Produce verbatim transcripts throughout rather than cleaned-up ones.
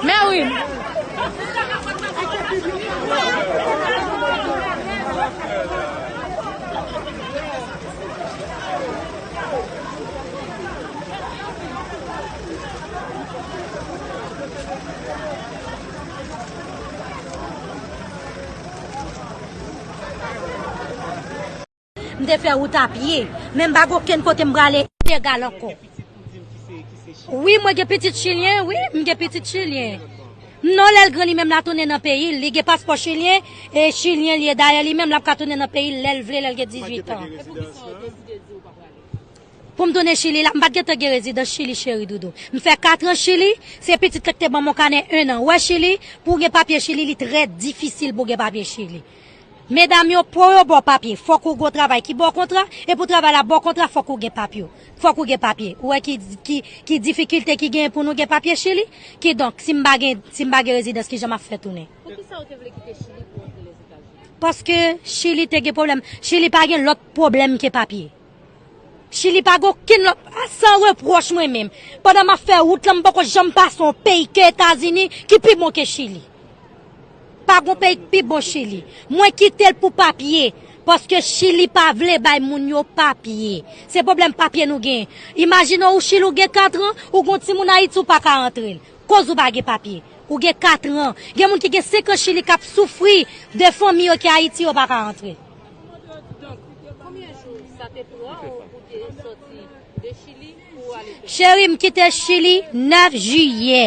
Men wi. M te fè wout a pye, men m pa gen okenn kote m prale ilegal ankò. Wi, mwen gen pitit chilyen, wi, m gen pitit chilyen. Non, lè l gran li menm l a tounen nan peyi l, li gen paspò chilyen, e chilyen li ye. Dayè li menm l ap ka tounen nan peyi l lè l vle, lè l gen dizuit an. Pou m tounen Chili la, m pa t gentan gen rezidans Chili, cheri doudou. M fè kat an Chili, se pitit la ki te ban m yon kanè en an. Ou wè Chili, pou w gen papye Chili, li trè difisil pou w gen papye Chili. Medam yo, pou yo ba w papye, fòk ou gen yon travay ki ba w kontra, e pou travay la ba w kontra, fòk ou gen papye. Fòk ou gen papye. Ou wè ki, ki, ki difikilte ki genyen pou nou gen papye Chili? Kidonk, si m pa gen, si m pa gen rezidans, kijan m ap fè tounen? Poukisa ou te vle kite Chili pou w antre Lèzetazini? Paske Chili te gen pwoblèm. Chili pa gen lòt pwoblèm ke papye. Chili pa gen okenn lòt, a, san repwòch mwen menm. Pandan m ap fè wout lan, m poko janm pase yon peyi ke Etazini ki pi bon ke Chili. Pa gen peyi ki pi bon Chili. Mwen kite l pou papye, paske Chili pa vle bay moun yo papye. Se pwoblèm papye nou gen. Imajine w Chili, ou gen kat an, ou gen yon timoun Ayiti, ou pa ka antre l. Koz ou pa gen papye. Ou gen kat an. Gen moun ki gen senk an Chili k ap soufri de fanmi yo ki Ayiti, yo pa ka antre. Donk, konbyen jou sa te pran w pou te sòti de Chili pou w ale Pèn? Cheri, m kite Chili nèf jiyè.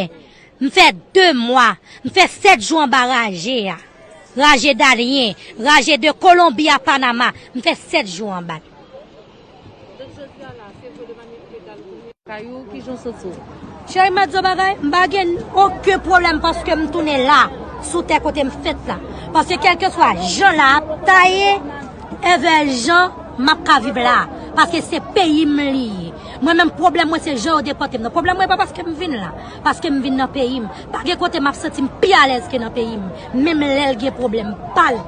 M fè de mwa. M fè sèt jou anba raje a. Raje Dalyen, raje de Kolonbi a Panama. M fè sèt jou anba l. Donk, jodi a la, se vre de manyè ilegal ou tounen lakay ou, kijan w santi w? Cheri, m ap di w bagay, m pa gen okenn pwoblèm paske m tounen la, sou tè kote m fèt la. Paske kèlkeswa jan la ap ta ye, envè jan m ap ka viv la, paske se peyi m li ye. Mwen menm, pwoblèm mwen se jan yo depòte m nan. Pwoblèm mwen pa paske m vin la, paske m vin nan peyi m. Pa gen kote m ap santi m pi alèz ke nan peyi m, menm lè l gen pwoblèm pa l.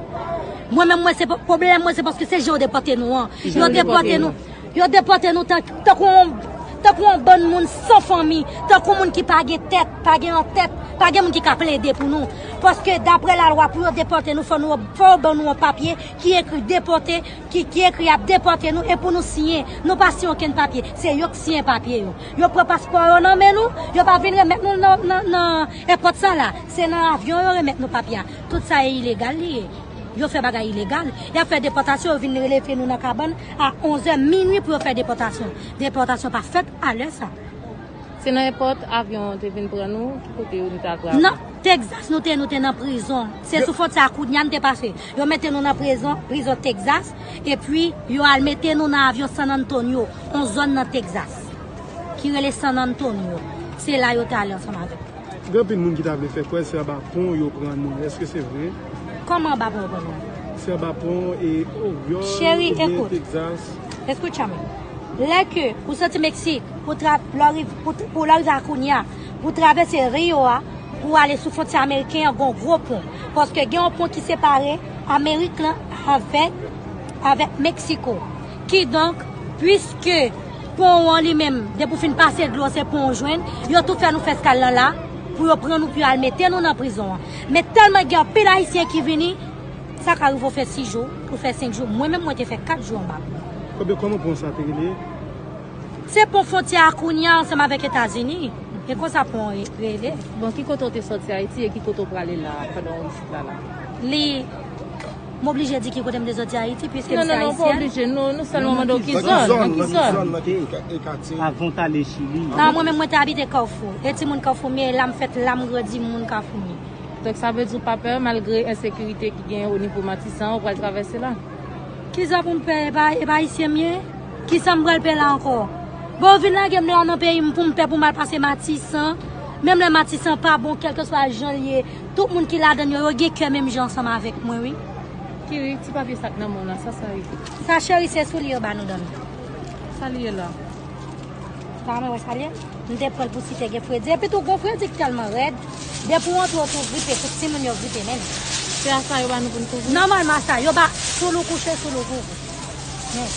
Mwen menm, mwen se po-, pwoblèm mwen se paske se jan yo depòte nou an. Yo depòte nou, yo depòte nou tan-, tankou yon, tankou yon bann moun san fanmi, tankou moun ki pa gen tèt, pa gen antèt, pa gen moun ki ka plede pou nou. Paske daprè lalwa, pou yo depòte nou, fò nou, fò yo ban nou yon papye ki ekri depòte, ki, ki ekri y ap depòte nou e pou nou siyen. Nou pa siyen okenn papye. Se yo k siyen papye yo. Yo pran paspò yo nan men nou, yo pa vin remèt nou nan, nan, nan èpòt sa la. Se nan avyon yo remèt nou papye a. Tout sa e ilegal li ye. Yo fè bagay ilegal. Y ap fè depòtasyon, yo vin releve nou nan kabann a onzè minui pou yo fè depòtasyon. Depòtasyon pa fèt a lè sa. Se nan èpòt avyon an te vin pran nou, ki kote nou t al travay? Nan Texas nou te, nou te nan prizon. Se sou fwontyè a kounye a n te pase. Yo mete nou nan prizon, prizon Texas, epi yo al mete nou nan avyon San Antonio, yon zòn nan Texas, ki rele San Antonio. Se la yo te ale ansanm avèk nou. Gen anpil moun ki ta vle fè kwè se anba pon yo pran nou. Èske se vre? Kòman anba pon yo pran nou? Se anba pon e Oregon oubyen Texas. Cheri, ekout. Escúchame. Lè ke ou soti Meksik, pou tra-, lè w riv-, pou, pou lè w rive a kounye a, pou travèse Rio a, pou ale sou fwontyè ameriken an, gen yon gwo pon. Paske gen yon pon ki separe Amerik lan avèk, avèk Meksiko. Kidonk, piske pon an li menm, depi w fin pase dlo, se pon w jwenn, yo tou fè nou fè eskal lan la, pou yo pran nou, pou yo al mete nou nan prizon an. Men tèlman gen anpil Ayisyen ki vini, sa ka rive w fè sis jou, ou fè senk jou. Mwen menm, mwen te fè kat jou anba pon. Kòman, kòman pon sa te rele? Se pon fwontyè a kounye a ansanm avèk Etazini. E konsa pon an re-, rele. Bon, ki kote w te sòti Ayiti e ki kote w prale la, pandan w isit la la? Li, m oblije di ki kote m te sòti Ayiti, piske m se ayisyèn. Non, non, non, ou pa oblije. Nou, nou sèlman mande w ki zòn, nan ki zòn, nan ki katye. Avan w t ale Chili. Non, mwen menm, mwen te abite Kafou. E timoun Kafou m ye, la m fèt, la m grandi, moun Kafou m ye. Donk sa vle di w pa pè malgre ensekirite ki genyen o nivo Matisan, ou pral travèse la? Kisa pou m pè? E pa, e pa ayisyen m ye? Kisa m pral pè la ankò? Bon, yo vin lage m la nan peyi m pou m pè pou m al pase Matisan. Menm lè Matisan pa bon, kèlkeswa jan l ye, tout moun ki ladan l yo, yo gen kè menm jan ansanm avèk mwen, wi. Kiri, ti papye sa k nan men w la, sa sa ye? Sa, cheri, se soulye yo ba nou dòmi. Sa li ye la? Pa mwen wè sa l ye? M te pran l pou si te gen fredi. Epi tou, gon fredi k tèlman rèd. Depi w antre, w tou gripe, tout timoun yo gripe menm. Se a sa yo ba nou pou n kouvri? Nòmalman, sa yo ba, soul ou kouche, soul ou kouvri. Men.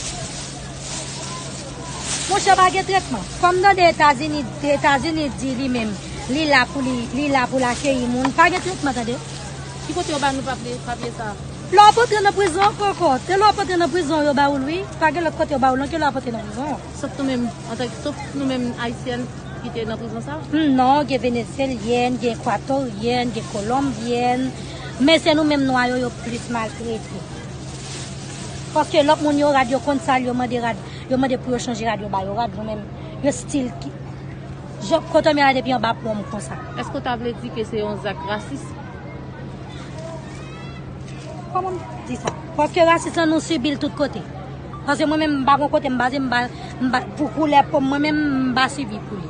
Monchè, pa gen tretman. Kòm tande Etazini, Etazini di li menm, li la pou li, li la pou l akeyi moun. Pa gen tretman, tande. Ki kote yo ba nou papye, papye sa? Lè w ap antre nan prizon ankò, ankò. Te lè w ap antre nan prizon, yo ba ou l, wi. Pa gen lòt kote yo ba ou l, non, ke lè w ap antre nan prizon. Sòf nou menm, antanke, sòf nou menm Ayisyèn ki te nan prizon sa? Hmm, non, gen Venezyelyèn, gen Ekwatoryen, gen Kolonbyèn. Men se nou menm nwa yo, yo plis maltrete. Paske lòt moun yo rad, yo konn sa l, yo mande rad, yo mande pou yo chanje rad, yo ba yo rad, nou menm, yo still ki, jan, kote m ye la depi anba pwon m konsa. Èske w ta vle di ke se yon zak rasis? Kòman m di sa? Paske rasis lan nou sibi l tout kote. Paske mwen menm m pa gon kote m baze, m pa, m pa, pou koulè po m, mwen menm m pa sibi pou li.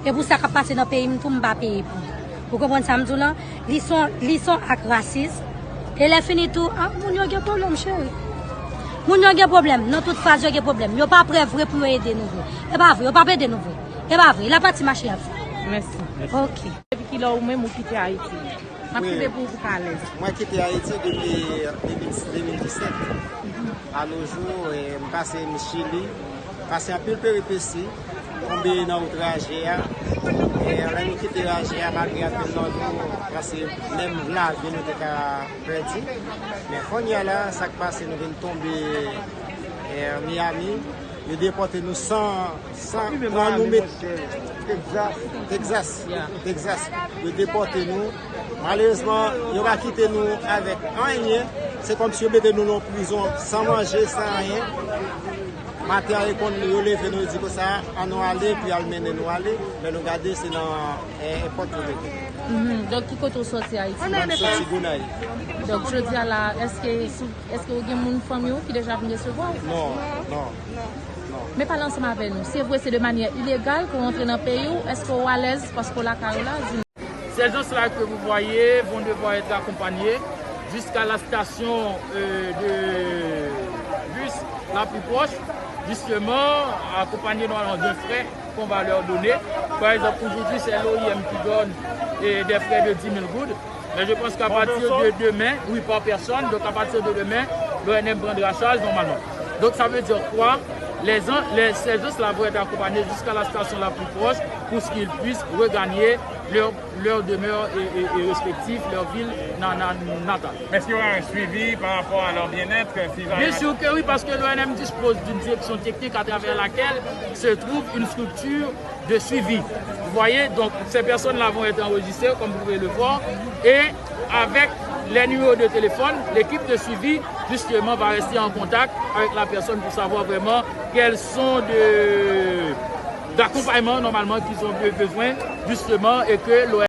E pou sa k ap pase nan peyi m tou, m pa peye pou li. Ou konprann sa m di w lan? Li se yon, li se yon ak rasis. E lè fini tou, ah, moun yo gen pwoblèm, cheri. Moun yo gen pwoblèm. Nan tout faz, yo gen pwoblèm. Yo pa prè vre pou yo ede nou vre. E pa vre, yo p ap ede nou vre. E pa vre. La pati mache y ap fè. Mèsi. Ok. Depi kilè ou menm ou kite Ayiti? M ap kite pou ou, pou w ka alèz. Mwen kite Ayiti depi de mil, de mil disèt. A no jou, eh, m pase m Chili, pase anpil peripesi, tonbe nan wout raje a. E lè nou kite raje a, malgre anpil nan nou, paske menm lavi nou te ka pèdi. Men kounye a la, sa k pase, nou vin tonbe, eh, Miami. Yo depòte nou san, san pran nou met Texas. Texas. Texas. Yo depòte nou. Malerezman, yo pa kite nou avèk anyen. Se kòmsi yo mete nou nan prizon san manje, san anyen. Maten an, yo konn, yo leve nou, yo di konsa, "Ann nou ale," epi y al mennen nou ale. Lè nou gade, se nan, eh, èpòt yo mete nou. Mhm. Donk, ki kote w sòti Ayiti? Mwen sòti Gonayiv. Donk, jodi a la, èske sou Èske w gen moun fanmi w ki deja vin resevwa w? Non, non, non. Men pale ansanm avè nou. Se vre, se de manyè ilegal ke w antre nan peyi w. Èske w alèz paske w lakay ou la? Di nou. Ces gens-là que vous voyez vont devoir être accompagnés jusqu'à la station, euh, de bus la plus proche, justement, accompagnés normalement d'un frais qu'on va leur donner. Par exemple, aujourd'hui, c'est l'O I M qui donne, euh, des frais de dix mille gourdes. Mais je pense qu'à partir de demain, oui, par personne, donc à partir de demain, l'O N M prendra charge normalement. Donc ça veut dire quoi? Les, les, ces gens-là vont être accompagnés jusqu'à la station la plus proche pour qu'ils puissent regagner leur, leur demeure et, et, et respectif, leur ville na-, na-, natale. Est-ce qu'il y aura un suivi par rapport à leur bien-être, euh, s'ils arrivent à... Bien sûr que oui, parce que l'O N M dispose d'une direction technique à travers laquelle se trouve une structure de suivi. Vous voyez, donc ces personnes-là vont être enregistrées, comme vous pouvez le voir, et avec les numéros de téléphone, l'équipe de suivi, justement, va rester en contact avec la personne pour savoir vraiment quels sont de, d'accompagnement, normalement, qu'ils ont be-, besoin, justement, et que l'O M